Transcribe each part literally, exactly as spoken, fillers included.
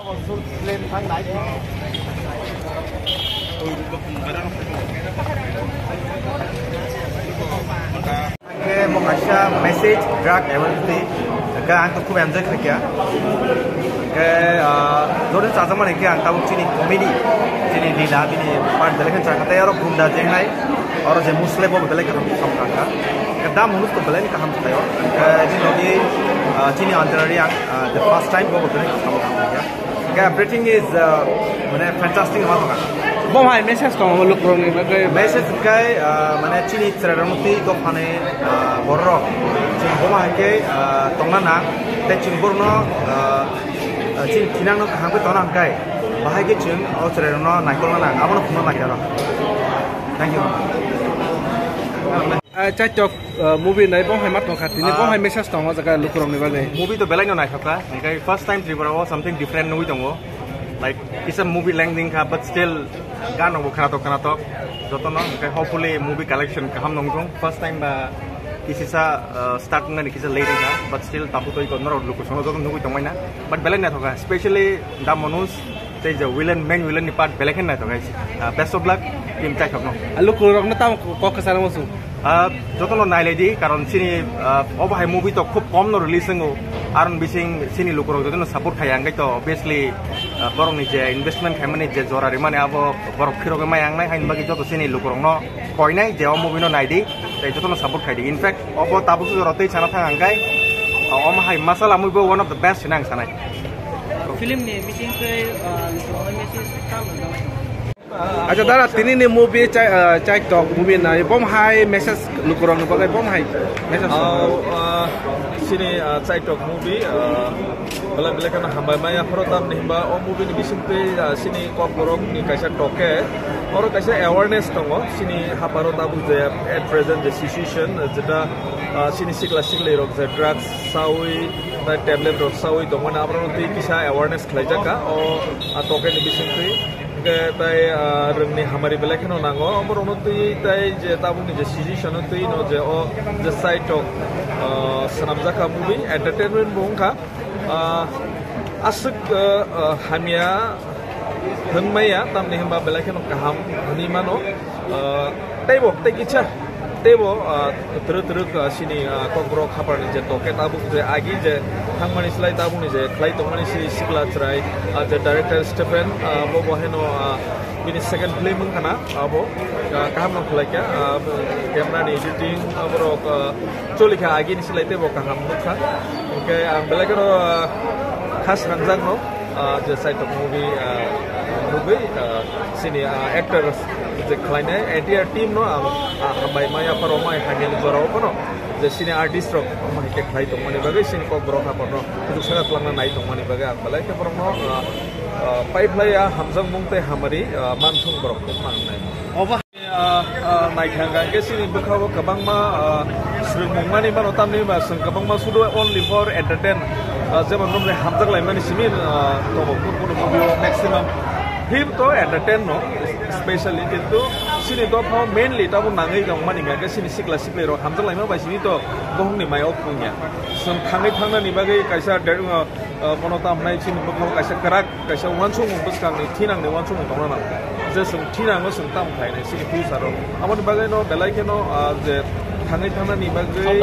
Hingke bo kaisa message drug awareness day. Hingke ang to khub enjoy khaikha. Hingke, ah, jodi chajakmani hingke ang tabuk chini comedy, chini lila, bini part belai khe chakha tei oro gunda jengnai, oro je Muslim bo belai kaham samkha. Hingke da manus to belai kaham khaio. Hingke bini logi, ah, chini antarari ang, ah, the first time bo belai kaham khaikha. Hingke everything is, uh, mane fantastic wngma tongkha. Bo hai message tongo lukurokni bagwi. Message hwnkhe, uh, mane chini chwrairokno twi dophani, uh, bororok chwng bomo hai khe, uh, tongna nang tei chwng borokno, uh, uh, chini thinangno kaham khe tongna hwnkhe bahai khe chwng o chwrairokno naikolna nang abono phunukna nang khe oro. Thank you. Ah, Chaitok, ah, movie nai bo hai ma tongkha tini, bo Ah. hai message tongo jaga lukurokni bagwi. Movie to belai no naithok kha, hingke first time Tripura o something different nugwi tongo. Like, kisa movie lengding kha, but still gan rok bo khnatok khnatok jotono, hingke hopefully movie collection kaham nongthong. First time ba kisisa, ah, start nani kisa late kha, but still tabu to iko norok lukurokno jotono nugwi tongmani na. But belai naithok kha, specially Da Manoj, tei je villain, main villain ni part belai khe naithok hai se. Ah, best of luck, team Chaitok no. Ah, lukurokno tamo kok kwcharo muchung. Ah, jotono nailai di, karon chini, ah, obo hai movie to khub kom no release wngo. Aron bising chini lukurok jotono support khai, hingke to obviously, ah, borokni je investment khaimani je jora rimani abo borok phirogwi mai ang nai, haini bagwi joto chini lukurokno koinai je o movie no nai di, tei jotono support khai di. In fact, obo tabuk jora tei sana thang ang kai, ah, omo hai masala movie bo one of the best hinwi ang sanai. Film ni meeting tei, ah, message tamo. Acha dara, tini ni movie Chai-, ah, Chaitok movie nai bom hai message lukurok ni bagwi bom hai message. Ah, ah, sini, ah, Chaitok movie, ah, bela bela kana hambai maya phoro tam ni himba o movie ni bising twi, ah, sini kokborok ni kaisa toke oro kaisa awareness tongo sini haparo tabuk je at present the situation, ah, jeta, ah, sini sikla sikli rok je drugs sawi, tai tablet rok sawi tongmani aborok twi kisa awareness khlaijak ka o, ah, toke ni bising twi. Hingke tai, ah, rwngni hamari belai kheno nango. Oborokno twi tai je tabukni je suggestion-o twi no je o je Chaitok, ah, swnamjakha movie, entertainment bo wngkha. Ah, aswk, ah, ah, hamya hwnmaya, tamni hwnba belai kheno kaham hwnwi mano. Ah, teibo tei kisa teibo, ah, twrwk twrwk, ah, sini, ah, kokborok haparni je toke tabuk je agi je thangmani slai tabukni je khlai tongmani si sikla chwrai, ah, je director Stephen, ah, bo bo haino, ah, bini second film wngkha na abo, ah, kaham no khlai kha, ah, camera ni editing aborok, ah, choli kha agini slai teibo kaham nukha. Hingke ang belai kheno, ah, khas rangjak no. Ah, je Chaitok movie, ah, nugwi, ah, sini, ah, actor je khlainai entire team no ang, ah, hambai maya pharo mai hamya ni jora o phano je sini artist rok omo hai khe khlai tongmani bagwi sini kokborok haporno kuchuk saka twlangna nai tongmani bagwi ang belai khe borokno, ah, ah, paiphlai ya hamjakmung tei hamari, ah, manthung borok khe mangnai. Obo Ah, ah, naikha hingka hingke chini bwkha o kwbangma, ah, swrwngmung mani mano, tamni ba chwng kwbangma sudo only for entertain, ah, jemon romni hamjak laimani simi, ah, tongo, kun kun movie o maximum film to entertain no specially, kintu chini dopha o mainly tamo nangwi tongmani hingka hingke chini sikla siklirok hamjak laima bai simi to bohongni mai o phungya. Chwng thangwi thangnani bagwi kaisa de-, ah, ah, bono tamo nai chini bwkha o kaisa kwrak kaisa uansukmung bwskangni thinangni uansukmung tongna nango. Je chwng thinango chwng tamo khlainai chini future-o. Aboni bagwino belai kheno, ah, je thangwi thangnani bagwi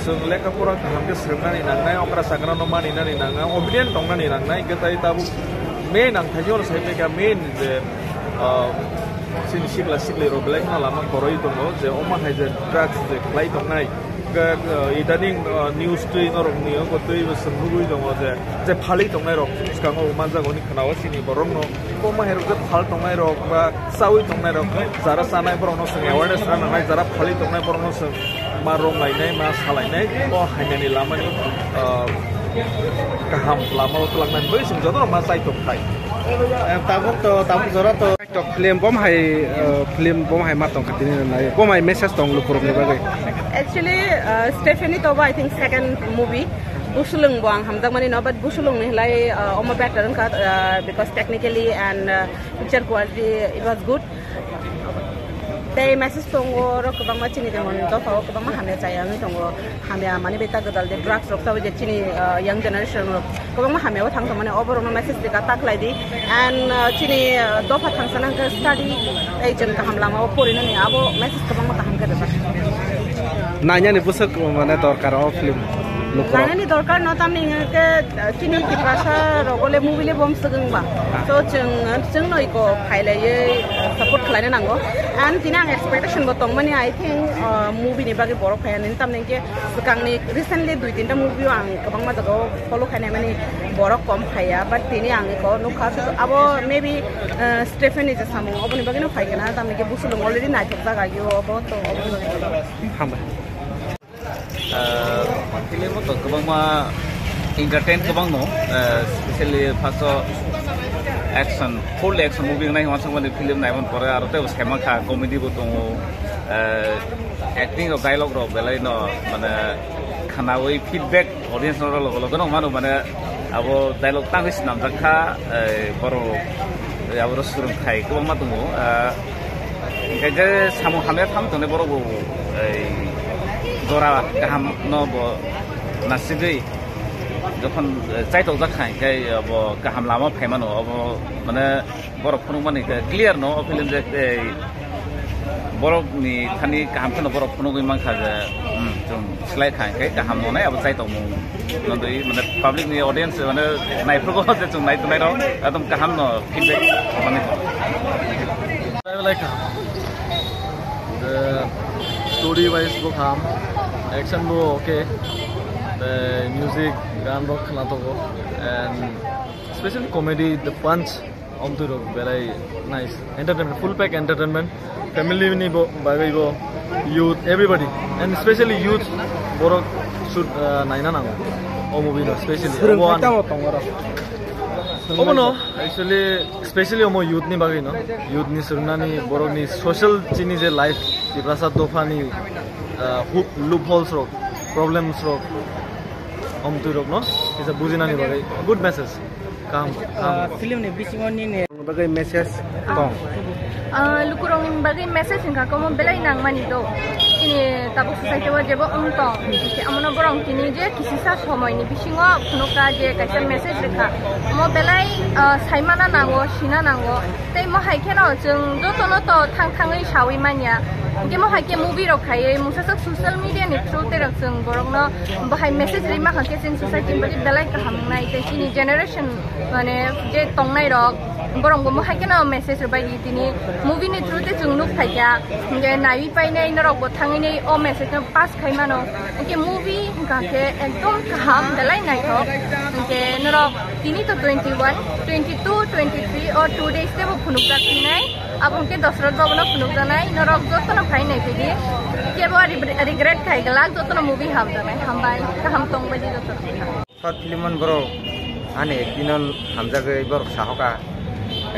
chwng lekha pora kaham khe swrwngnani nangnai, okra chakrano maninani nangnai, obedient tongnani nangnai, hwnkhe tai tabuk main ang thani oro sai paikha main je, ah, chini sikla siklirok belai kheno lama kwrwi tongo je omo hai je drugs je khlai tongnai. Ga-, uh, idaning, uh, news twi norok ni oko twi bo chwng nugwi tongo je, je phalwi tongnai rok bwskango manjago hwnwi khwnao chini borok no. Omo hai rok je phal tongnai rok ba chawi tongnai rok, jara chanai borok no chwng awareness rwna nangnai, jara phalwi tongnai borok no chwng ma rong lainai, ma salainai, o hainani lama ni, uh, kaham lama o twlangnani bagwi chwng joto no ma chai tong khai. Eh, tabuk to, tabuk jora to. Tok film bom hai, uh, film bom hai ma tong kha tini nai. Bom hai message tong lukurok ni bagwi. Actually, uh, Stephanie to bo, I think, second movie. Busulung bo ang hamjak mani no, but Busulung ni lai, uh, omo better wngkha, uh, because technically and, uh, picture quality it was good. Tei message tongo, oro kwbangma chini tongmani dopha o kwbangma hamya chaya wngwi tongo. Hamya mani beta gwdal de drugs rok chawi de chini, ah, young generation rok kwbangma hamya o thang tongmani, oborokno message rika ta khlai di. And, ah, chini, ah, dopha thangsa nang khe study tei chwng kaham lama o porinani abo message kwbangma kaham khe rwjak. Nainani bwswk mane dorkar o film lukurok? Nainani dorkar no tamni hwnkhe, ah, chini Tiprasa rok le movie le bom swkang ba. So chwng, chwng no iko phailaiwi, ah, support khlaina nango. And tini ang expectation bo tongmani, I think, ah, movie ni bagwi borok phaiya nini tamni hwnkhe swkangni recently dui tinta movie o ang kwbangma jaga o follow khainai mani borok kom phaiya, but tini ang iko nukha, so abo maybe, ah, Stephen ni je samung oboni bagwi no phai kana, tamni hwnkhe busulung already naithok jaga yo obo to obo. Hambai. Ah, film o to kwbangma entertain kwbang no, ah, specially first o action, full action movie nai hwnsa mani film nai man pore aro tei sema kha comedy bo tongo, ah, acting rok dialogue rok belai no mane khanawi feedback audience rok logo logo no mano mane abo dialogue tangwi swnamjak kha, eh, borok, eh, abo rok swrwng khai kwbangma tongo, ah, Hingke je samung hamya tham tongnai borok bo, ei, jora kaham no bo nasigwi jokhon, eh, chaitokjak kha, hingke bo kaham lama phaimano, obo mane borok phunukmani khe clear no, o film je, ei, borokni thani kaham kheno borok phunugwi mankha je, hmm, chwng Slai kha hingke kaham nonai abo chai tongmung. Nondoi mane public ni audience mane naiphurugo je chwng nai tongnai rok ekdom kaham no feedback mani. Like the story wise bo kaham, action bo okay, the music gan rok khna tongo and especially comedy the punch. Omtwi rok belai nice entertainment, full pack entertainment, family ni bo bagwi bo, youth, everybody, and especially youth borok should, uh, naina nango o movie no specially. Swrwng Obo khai an- tamo tongo rok. Obo no actually specially omo youth ni bagwi no, youth ni swrwngnani borok ni social chini je life Tiprasa dopha ni, uh, hoop- loopholes rok, problems rok, omtwi rok no kisa bujinani bagwi good message. Kaham, kaham. Ah, film ni bisingo nini bagwi message tong? Ah, lukurokni bagwi message wngkha komo belai nangmani do. Chini tabuk society o jebo wng tong. Amono borok tini je kisisa somoini bisingo phunukha je kaisa message rwkha. Omo belai, ah, saimana nango, sina nango. Tei mo hai kheno chwng jotono to thang thangwi sawi manya. Hingke mo hai khe movie rok khaiwi mungsaswk social media ni through tei rok chwng borokno bahai message rwima kha khe chini society ni bagwi belai kaham wngnai tei chini generation mane je tongnai rok borok bo mo hai kheno message rwbai di tini movie ni through tei chwng nuk phaikha. Hingke naiwi painai norok bo thangwi nei o message no pass khai mano. Hingke movie hingka khe ekdom kaham belai naithok. Hingke norok tini to twenty one, twenty two, twenty three o two days tebo phunukjak hinai. Abo hingke Dosrot babu no phunukjanai, norok jotono phai nai phidi. Kebo re-, regret khai glak, jotono movie hamjaknai. Hambai, kaham tongbai di jotono. Short film on borok ani acting on hamjagwi borok sahoka.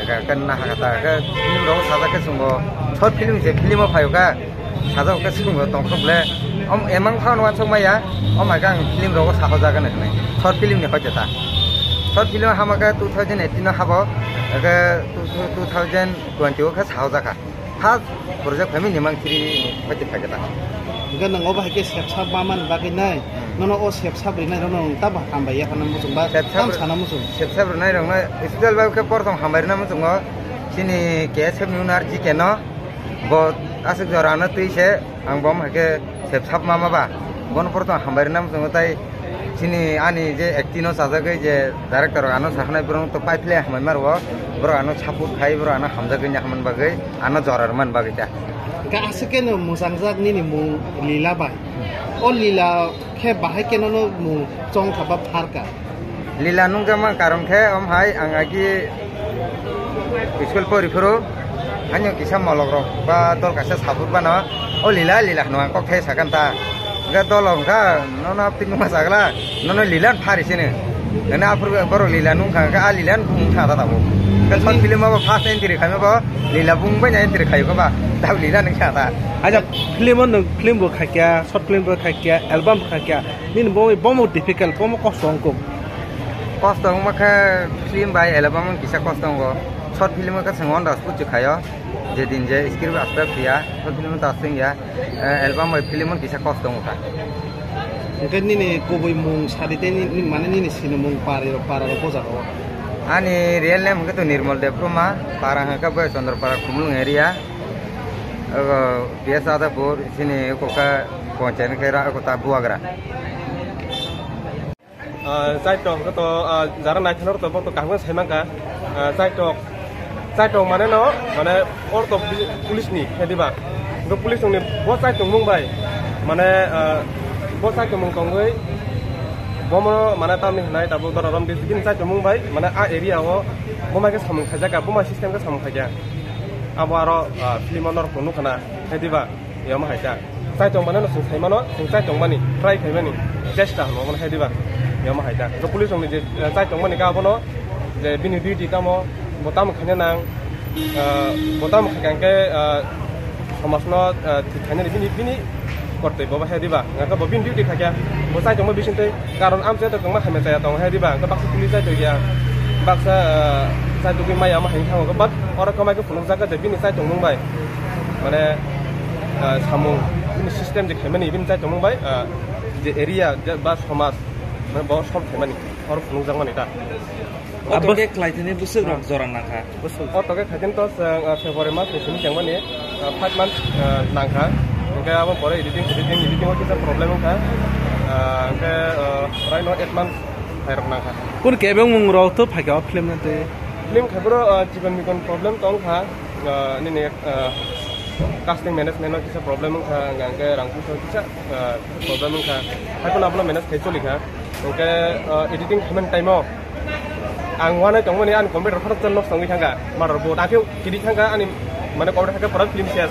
Eka kan na hakata, eka film rok sajak khe chwngbo short film se film o phayoka. Sajak khe chwngbo tongthok le. Om emang phano wansuk maya, om eka ang film rogo sahojak hinwi. Short film ni hoite ta. Short film hamaka two thousand eighteen o habo, eka two thousand twenty o khe sahojakha. First project family ni mang thiri hoite phai kata. Hingke nang obo hai khe sepsa ma man bagwi nai. Hmm. Nono o sepsa bwrwi nai nono ta ba hambai ya phano muchung ba. Sepsa tam bwrwi sana muchung. Sepsa bwrwi nai rok no special ba khe portong hambai rwna muchungo. Chini K S F ni owner G K no. Bo aswk jora ano twi se ang bom hai khe sepsa ma ma ba. Bono portong hambai rwna muchungo tai Chini ani je acting no chajagwi je director rok ano sahanai borok to paiphle hamai maro, borok ano support khai, borok ano hamjagwi ni hamani bagwi, ano jora rwmani bagwi ta. Hingke aswk khe no mwchangjak nini mung Lila bai. O Lila khe bahai khe nono mung chong thapa pharka. Lila nungjakma karon khe om hai ang agi School pori phuru, haino kisa molok rok ba dol kaisa saphur bano, o Lila, Lila hwnwi ang kok thai sakha ta. Hwnkhe dol hwnkha, nono aptwi nungma chagla, nono Lila phari sini. Hwnkhe aphuru borok Lila nungkha, hwnkhe a Lila nungkha ta tabuk. Hwnkhe short film o bo first entry khaima bo Lila bung bai na entry khaio ba, tabuk Lila nungkha ta. Aja film o nwng film bo khaikya, short film bo khaikya, album bo khaikya, nini bo, bomo difficult, bomo kosto wngkuk. Kosto wngma khe film bai album wng kisa kosto wngo. Short film wngkha chwng Honda Sport se khaio. Je din je script aswk phiya, o film ta aswk ya, eh, album bai film kisa kos tongo kha. Hwnkhe nini kubui mung sadi tei ni, ni, mane nini sinimung pari rok para rok o jaga o. Ani real name hwnkhe to Nirmal Debbarma, para hwnkhe bo Chandrapara Khumulwng area. Ogo P S Adapur, sini kokha ponchayat khe ra, kota Buagra. Ah, chaitok hwnkhe to, ah, jara naithok to bo to kaham khe sai mankha. Ah, chaitok, chaitok mane no, mane or to bi-, police ni khe diba. Bo police ni bo chaitok mung bai, mane, ah, bo chaitok mung tongwi bomo mane tamni hwnai tabuk Donoram district ni chaitok mung bai, mane a area o bo mai khe samung khaijak, bo mai system khe samung khaijak. Abo aro, ah, film o norok nukha na khe diba. Yama hai ta. Chaitok mane no chwng sai mano, chwng chaitok mani, try khai mani, chesta hwnwi mano hai diba. Yama hai ta. To police rokni je, eh, chaitok mani ka abono, je bini duty tamo, bo tamo khaina nang, eh, bo tamo khaikha hwnkhe, eh, somajno, eh, thik khainani bini, bini kortoi bo hai diba. Hwnkhe bo bini duty khaikha, bo chaitok ma bising twi, karon amchai to kwbangma hamya chaya tongo hai diba. Hwnkhe baksa police chaitok ya, baksa, eh, chaitok maya ma hai thango. But oro kwmai khe phunukjak kha je bini chaitok mung bai. Mane, ah, samung, bini system je khaimani, bini chaitok mung bai, ah, je area, je ba somaj, mane bo solve khaimani, oro phunukjakmani ta. Abo khe khlai thani bwswk rok jora nangkha, bwswk. O to khe khaitini to chwng, ah, February mas ni simi chengmani, ah, five months, ah, nangkha. Hwnkhe abo pore editing, editing, editing o kisa problem wngkha. Ah, hwnkhe, ah, right now eight months hai rok nangkha. Kunu kebeng mung rok to phaikha o film na twi? Film khai bro, ah, Jiban Mikon problem tongkha. Ah, nini, ah, casting management no kisa problem wngkha, hwnkha hwnkhe rang puisa kisa, ah, problem wngkha. Haiphano abono manage khai choli kha. Hwnkhe, ah, editing khaimani time o ang uanai tongmani ani computer phano chwlno songwi thangkha. Motherboard akhe kiri thangkha ani mane computer hakhe pura film ses.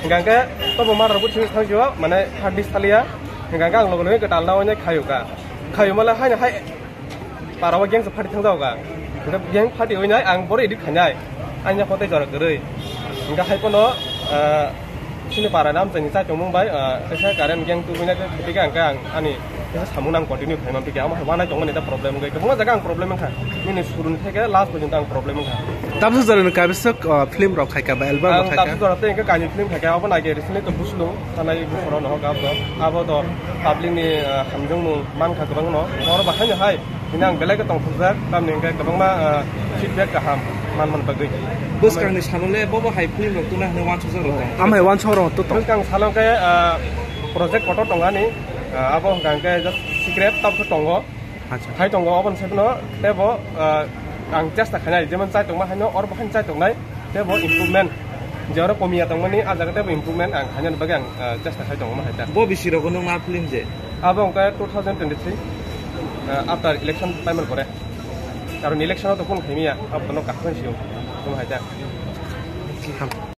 Hwnkha hwnkhe tobo motherboard simi thangsi o mane hard disk thaliya. Hwnkha hwnkhe ang logo logo kwtal na uanai khayo kha. Khayo mala haino hai Para o gang se pharti thang jago ga. Hingke gang pharti oi nai ang boro edit khainai. Ang ya kotai jora kwrwi. Hingke hai pono, ah, sini para nam chani chai tongmung bai, ah, kaisa current gang tubui nai tei khe ang, ang ani kaisa samung nang continue khaimang tike amo hai wanai tongmani ta problem wngkha. Kwbangma jaga ang problem wngkha. Nini suruni theke last porjonto ang problem wngkha. Tamsa jora ni kaisa, ah, film rok khaika ba album rok khaika? Ang tamsa jora tei hingke kainwi film khaika abo nai khe recently to Buslung. Sanai buphuru no hok abo, abo to public ni, ah, hamjwngmung mankha kwbangno. Oro bahai no hai, hino ang belai khe tongthokjak, tamni hwnkhe kwbangma, ah, feedback kaham man man bagwi. Bwskang ni salo le bobo hai film rok tuna hwnwi wansukjak rok tong. Amhai wansuk rok to tong. Bwskang salo khe, ah, project kotor tongani, ah, abo hwnkha hwnkhe just secret tabukhe tongo. Acha. Hai tongo, oboni sai phano tebo, ah, ang chesta khainai, jemon chai tongma haino, oro bo haino chai tongnai, tebo improvement. Je oro komiya tongmani, ah jaga tebo improvement ang khainani bagwi ang, ah, chesta khai tongo, ma hai ta. Bo bisi rogo nwng ma film je? Abo wngkha two thousand twenty-three, ah, after election time pore. Karon election o to phone khaimiya, abo no kakhwlai sio, tong hai ta.